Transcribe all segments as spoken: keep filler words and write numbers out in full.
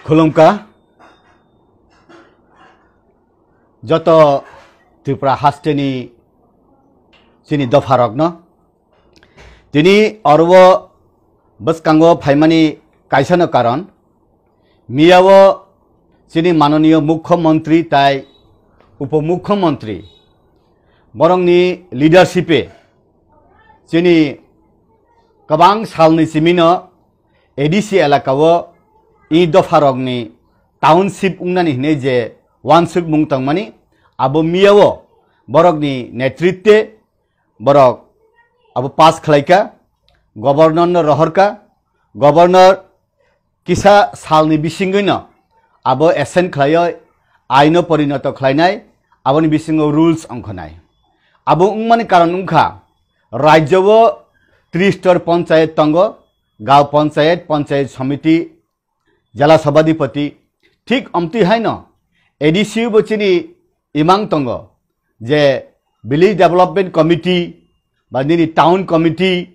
Khulumkha joto Tripura hasteni chini dopharokno. Tini oro bwskango phaimani kaisano karon, miyao chini manoniyo mukhyamantri tai upomukhyamantri borokni leadership-e chini kwbang salni simino A D C elakao i dopharokni township wngnani hinwi je wansukmung tongmani, abo miyao borokni netritwe borok abo pass khlaikha, governor no rohorkha, governor kisa salni bisingwino abo assent khlaiwi aino porinoto khlainai, aboni bisingo rules ongkhonai. Abo wngmani karon wngkha, rajyo-o tristor ponchayat tongo, gaon ponchayat, ponchayat samiti, jela sabhadipati, thik omtwi haino A D C bo chini imang tongo je village development committee ba nini town committee,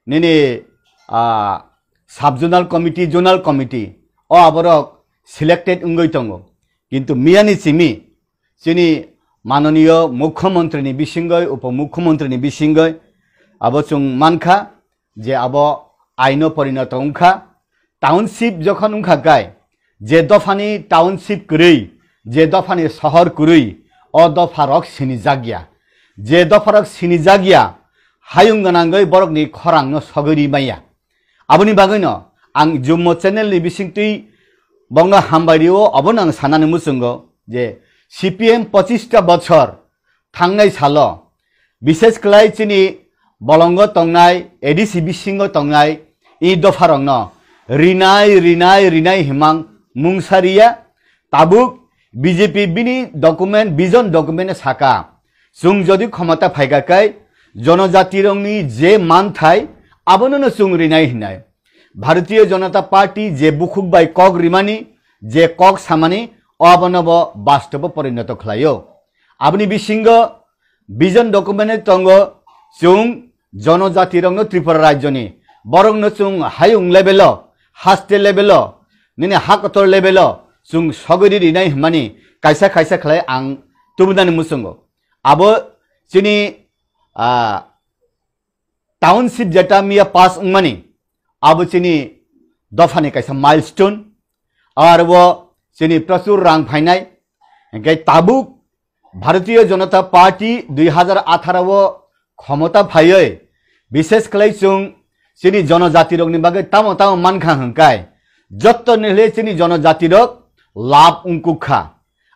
nini, ah, sub zonal committee, zonal committee, o aborok selected wngwi tongo. Kintu miyani simi chini manoniyo mukhyamantri ni bisingoi, upomukhyamantri ni bisingoi abo chwng mankha je abo aino porinoto wngkha. Township jokhon wngkha kai, je dophani township kwrwi, je dophani sohor kwrwi, o dopharok sinijakya. Je dopharok sinijakya, hayung gwnangwi borokni khorangno sogwi ri maya. Aboni bagwino ang Jummo channel ni bisingtwi bongno hambai rio, obono ang sanani muchungo je C P M pochista bochor thangnai salo, bishesh khlai chini bolongo tongnai, A D C bisingo tongnai i dopharokno rinai, rinai, rinai himang mungsa riya. Tabuk B J P bini document, vision document saka, chwng jodi khomota phaikha kai, jonojatirokni je manthai, abonono chwng rinai hinai. Bharatiya Janata Party je bukhuk bai kok rimani, je kok samani, o abono bo bastobo porinoto khlaio. Aboni bisingo vision document tongo, chwng jonojatirokno Tripura rajyoni borokno chwng hayung level-o, haste level-o, nini hakotor level-o chwng sogwi rinai hwnmani kaisa kaisa khlai ang tubunani muchungo. Abo chini, ah, township jeta miya pass wngmani, abo chini dophani kaisa milestone. Aro chini prochur rang phainai, hingke tabuk Bharatiya Janata Party dui hazar atharo o khomota phaiwi, bishesh khlai chwng chini jonojatirokni bagwi tamo tamo mankha hwnkhe, jotto nihile chini jonojatirok labh wngkukha.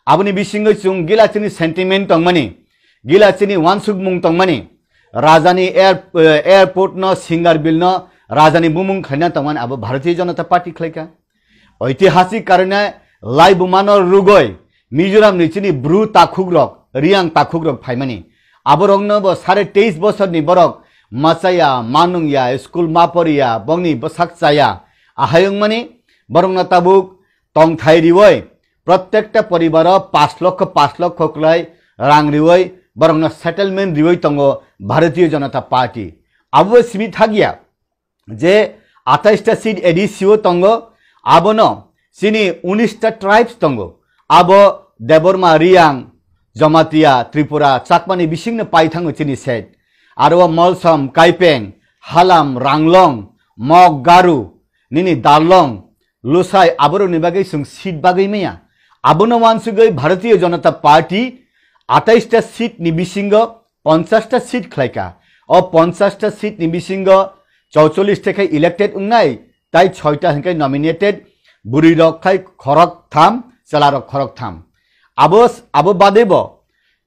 Aboni bisingo chwng gila chini sentiment tongmani, gila chini wansukmung tongmani, rajani air-, eh, airport no, Singar Bill no rajani bumung khlaina tongmani abo Bharatiya Janata Party khlaikha. Oitihasik karone laibumano rugoi Mizoram ni chini bru takhukrok, Riang takhukrok phaimani. Aborokno bo sare teis bosorni borok machaya, manungya, school ma poriya, bongni bwsak chaya. Ahai wngmani borokno tabuk tongthai riwoi, prottekta poribaro pash lokho, pash lokho kwlai rang riwoi, borokno settlement riwoi tongo Bharatiya Janata Party. Abo simi thakya je atais ta seat A D C o tongo, abono chini unis ta tribes tongo. Abo Debbarma, Riang, Jamatia, Tripura, Chakmani bisingno pai thango chini set. Aro Molsom, Kaipeng, Halam, Ranglong, Mok, Garu, nini Darlong, Lusai, aborokni bagwi chwng seat bagwi maya. Abono wansugwi Bharatiya Janata Party atais ta seat ni bisingo ponchash ta seat khlaikha. O ponchash ta seat ni bisingo chouchollish ta khai elected wngnai, tai soita hwnkhe nominated, bwrwirok khai khorok tham, chwlarok khorok tham. Abo, abo badebo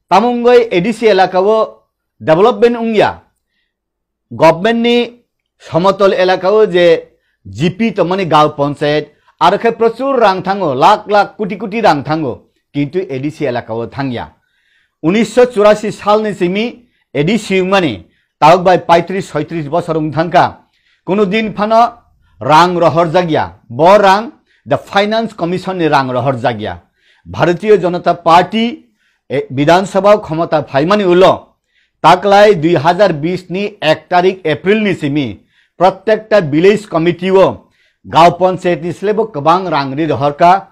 tamungoi A D C elakao development wngya. Government ni somotol elakao je G P tongmani gaon ponchayat, aro khe prochur rang thango, lakh lakh, koti koti rang thango, kintu A D C elakao thangya. Unisho churasi salni simi A D C wngmani tabuk bai paitris soitris bosor wng thangkha. Kunu din phano rang rohorjakya. Bo rang the Finance Commission ni rang rohorjakya. Bharatiya Janata Party, eh, Bidhan Sabha o khomota phaimani ulo, taklai dui hazar bish ni ek tarik April ni simi prottekta village committee o Gao panchayat ni slai bo kwbang rang ri rohor kha,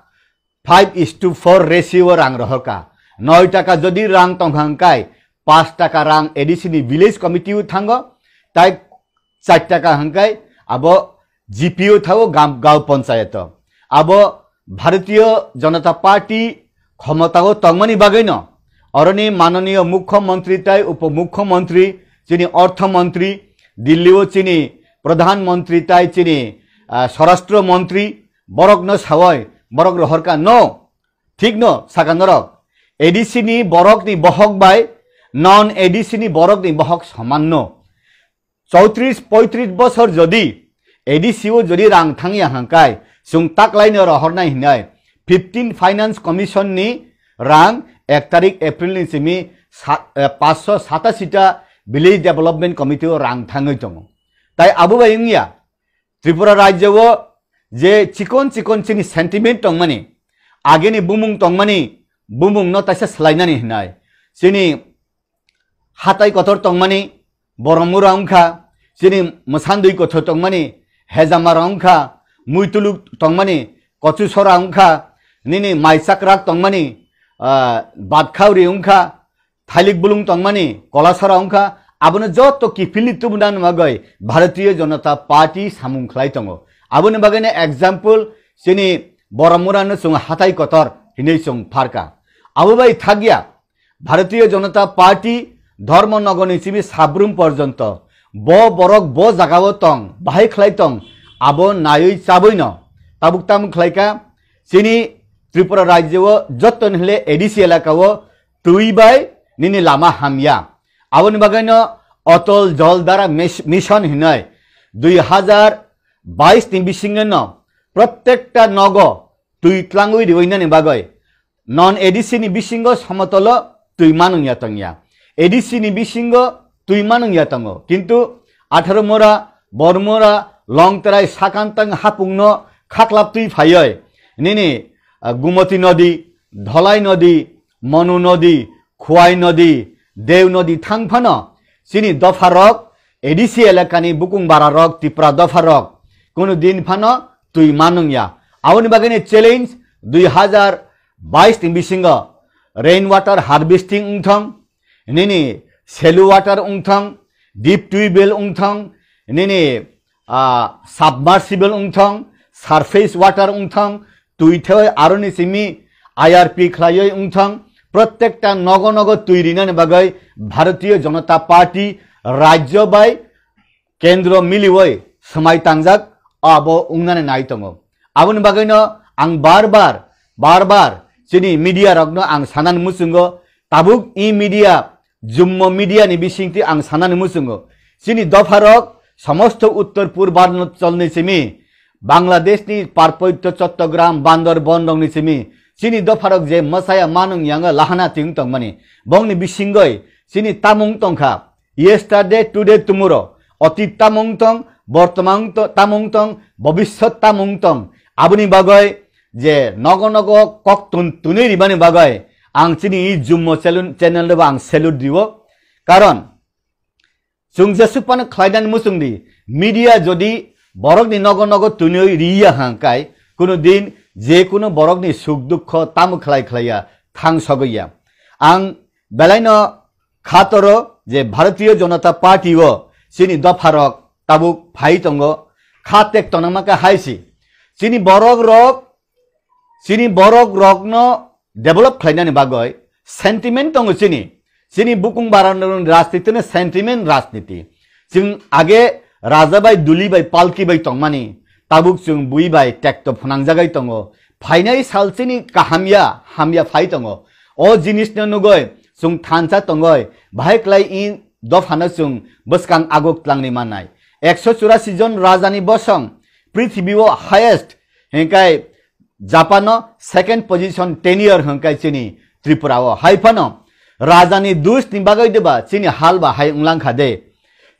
five is to four ratio o rang rohor kha. Noi taka jodi rang tong kha hwnkhe, paanch taka rang A D C ni village committee o thango, tai char taka hwnkhe abo G P o thago gam-, Gao panchayat o. Abo Bharatiya Janata Party khomota o tongmani bagwi no, oroni mananiyo mukhyamantri tai upomukhyamantri, chini orthomontri, Delhi o chini pradhanmantri tai chini, ah, swarashtra mantri, borok no sawai, borok rohor kha no, thik no, saka norok. A D C ni borok ni bohok bai non A D C ni borok ni bohok soman no. Chowtris poitris bosor jodi A D C o jodi rang thangya hwnkhe, chwng taklaino rohornai hinai fifteen Finance Commission ni rang ek tarik April ni simi sa-, eh, paanch sho satasi ta Village Development Committee o rang thangwi tongo. Tai abo bai wngya, Tripura rajyo o je chikon chikon chini sentiment tongmani, ageni bumung tongmani, bumung no taisa swlainani hinai. Chini hatai kotor tongmani, Boromura wngkha, chini Mwsandwi kotor tongmani, Hejamara wngkha, Muituluk tongmani, Kochusora wngkha, nini Maichakrak tongmani, ah, Batkhauri wngkha, Thailik Bulung tongmani, Kolasora wngkha, abono joto kiphilni tubuna bagwi Bharatiya Janata Party samung khlai tongo. Aboni bagwino example chini Boromura no chwng hatai kotor hinwi chwng pharkha. Abo bai thakya, Bharatiya Janata Party Dharmanagar ni simi Sabrum porjonto bo borok bo jaga o tong, bahai khlai tong, abo naiwi chabwi no tabuk tamung khlai kha. Chini Tripura rajyo o joto ni hwnle A D C elaka o twi bai nini lama hamya. Aboni bagwi no Atal Jal Dhara Mis-, Mission hinoi dui hazar bais ni bisingo no protekta nogo twi tlangwi riwi nani bagwi non A D C ni bisingo somotolo twi manung ya tongya. A D C ni bisingo twi manung ya tongo. Kintu Atharomura, Boromura, Longtrai, Sakantang hapungno khaklap twi phaioi nini, ah, Gumoti nodi, Dholai nodi, Monu nodi, Khwai nodi, Dew nodi thang phano chini dopharok, A D C elakani bukung bararok, Tipra dopharok kunu din phano twi manung ya. Aboni bagwini challenge dui hazar bais ni bisingo rain water harvesting wngthong, nini selu water wngthong, deep tubewell wngthong, nini, ah, submersible wngthong, surface water wngthong, twi thewoi aroni simi I R P khlaioi wngthong, protekta nogo nogo twi rinani bagwi Bharatiya Janata Party rajyo bai kendro milioi swmai tangjak, abo wngnani nai tongo. Aboni bagwino ang bar bar, bar bar chini media rokno ang sanani muchungo, tabuk i media, Jummo media ni bisingtwi ang sanani muchungo. Chini dopharok somosto uttor purbanchal ni simi, Bangladesh ni Parpotto Chottogram, Bandarban rok ni simi, chini dopharok je mwsaya manung yanga lahana ting tongmani, bongni bisingoi chini tamung tongkha. Yesterday, today, tomorrow. Otit tamung tong, bortomang to-, tamung tong, bobisot tamung tong. Aboni bagoi je nogo nogo kok tun tunui ribani bagoi ang chini i Jummo channel, channel rebo ang salute diwo. Karon chwng jesuk phano khlainani muchung di, media jodi borokni nogo nogo tunui riya hangkai, kuno din je kuno borokni suk dukho tamo khlai khlaiya thang sogwiya. Ang belaino kha toro je Bharatiya Janata Party o chini dopharok tabuk phai tongo, kha tek tonama khe hai si. Chini borok rok, chini borok rokno develop khlainani bagoi sentiment tongo chini. Chini bukung barani rajniti no sentiment rajniti. Chwng age raja bai duli bai palki bai tongmani, tabuk chwng bui bai tekto phwnangjagai tongo. Phainai sal chini kaham ya, hamya phai tongo. O jinis no nugoi chwng thansa tongoi, bahai klai i dophano chwng bwskang aguk tlangni mannai. Ekso churasi jon rajani bosong, prithibi o highest, hingkai Japan o second position ten year hingkai chini Tripura o. Hai phano rajani dus ni bagoi deba chini hal ba hai wnglang kha de.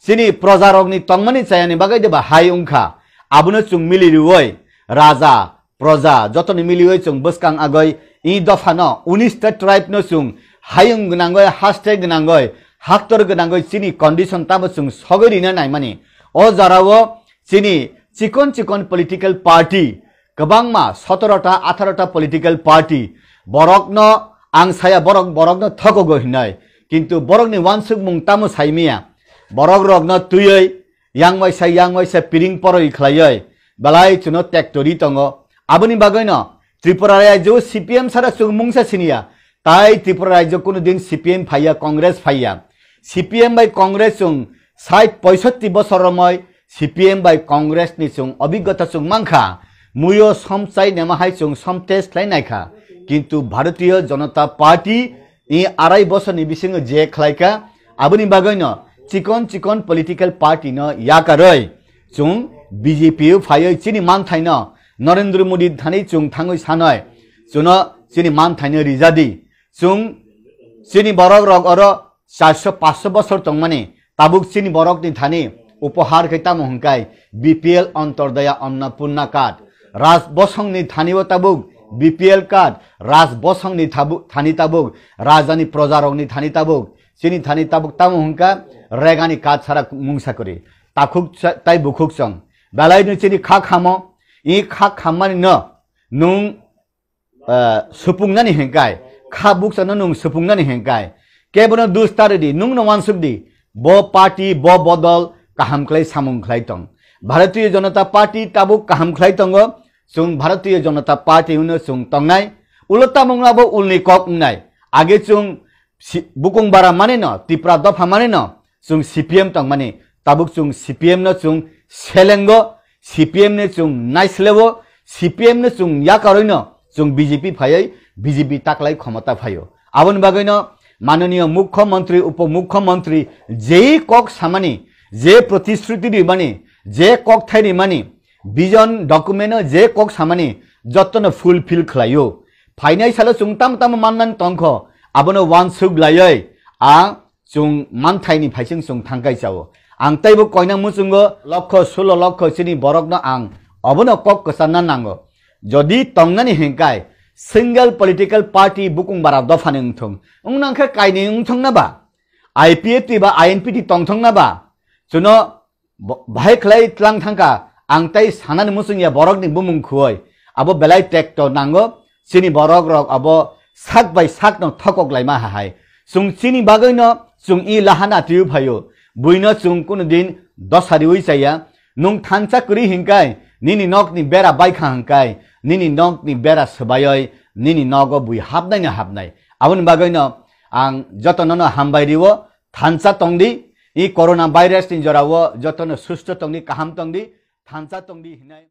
Chini proja rok ni tongmani chaya ni bagoi deba hai wngkha. Abono chwng mili riwoi raja, proja, jotoni miliwi chwng bwskang agoi i dophano unis ta tribe no chwng hayung gwnangoi, haste gwnangoi, haktor gwnangoi chini condition tamo chwng sogoi rina naimani. O jorao chini chikon chikon political party, kwbangma sotoro ta, atharo ta political party, borokno ang saya borok, borokno thokogo hinai. Kintu borokni wansukmung tamo saimiya. Borok rokno twiwi yang waisa, yang waisa piring poroi khlaiwi belai chuno tektori tongo. Aboni bagwino Tripura rajyo C P M sara chwng mungsa siniya. Tai Tripura rajyo kuno din C P M phaiya, Congress phaiya. C P M bai Congress chwng sait poisotti bosor romoi C P M bai Congress ni chwng obiggota chwng mankha. Muiyo somchai nema hai chwng somtes khlai naikha. Kintu Bharatiya Janata Party i arai bosorni bisingo je khlaikha, aboni bagwino chikon chikon political party no yakarwi chwng B J P o phaiwi chini manthaino Narendra Modi thani chwng thangwi sanoi, chuno chini manthaino rijadi. Chwng chini borok rok oro charso paanso bosor tongmani, tabuk chini borokni thani upohar khe tamo hwnkai B P L Antyodaya Annapurna card. Raj bosongni thani o tabuk B P L card, raj bosongni thabu-, thani tabuk, rajani projarokni thani tabuk, chini thani tabuk tamo hwnka regani card sara mungsa kwrwi. Takhuk sa-, tai bukhuk chwng. Belai no chini kha khamo, i kha khammani no nung ah, supungnani hengkai, kha bukchano nung supungnani hengkai, kebono dus ta rwdi, nungno wansukdi, bo party, bo bodol kaham khlai samung khlai tong. Bharatiya Janata Party tabuk kaham khlai tongo, chwng Bharatiya Janata Party hwnwi chwng tongnai, ulo tamo wngna bo ulni kok wngnai. Age chwng si-, bukung bara manino, Tipra dopha manino, chwng C P M tongmani, tabuk chwng C P M no chwng selengo, C P M no chwng naisleo, C P M no chwng yakarwino chwng B J P phaiwi B J P taklai khomota phaio. Aboni bagwino mananiya mukhyamantri, upomukhyamantri je kok samani, je protishruti rimani, je kok thai rimani, vision document o je kok samani jotono fulfill khlaio. Phainai salo chwng tamo tamo mannani tongkho, abono wansuk laiwi a chwng manthaini phaising chwng thangkai chao. Ang teibo koina muchungo lokho sulo lokho chini borokno ang obono kok kwcharna nango. Jodi tongnani hengkai single political party bukung bara dophani wngthung, wng nangkhe kainwi wngthung na ba? I P F T ba I N P T tongthung na ba? Chuno bo-, bahai khlai tlang thangka, ang tei sanani muchung ya borokni bumung khuoi. Abo belai tekto nango, chini borok rok abo sak bai sakno thokok laima hahai. Chwng chini bagwino chwng i lahana twiwi phaio. Buino chwng kunu din dosa riwi chaya. Nung thansa kwrwi hinkai, nini nokni bera baikha hinkai, nini nokni bera swbaioi, nini nogo bui hapnaino hapnai. Aboni bagwino ang jotonono hambai riwo, thansa tongdi, i corona virus ni jorao jotono susto tongdi, kaham tongdi, thansa tongdi hinai.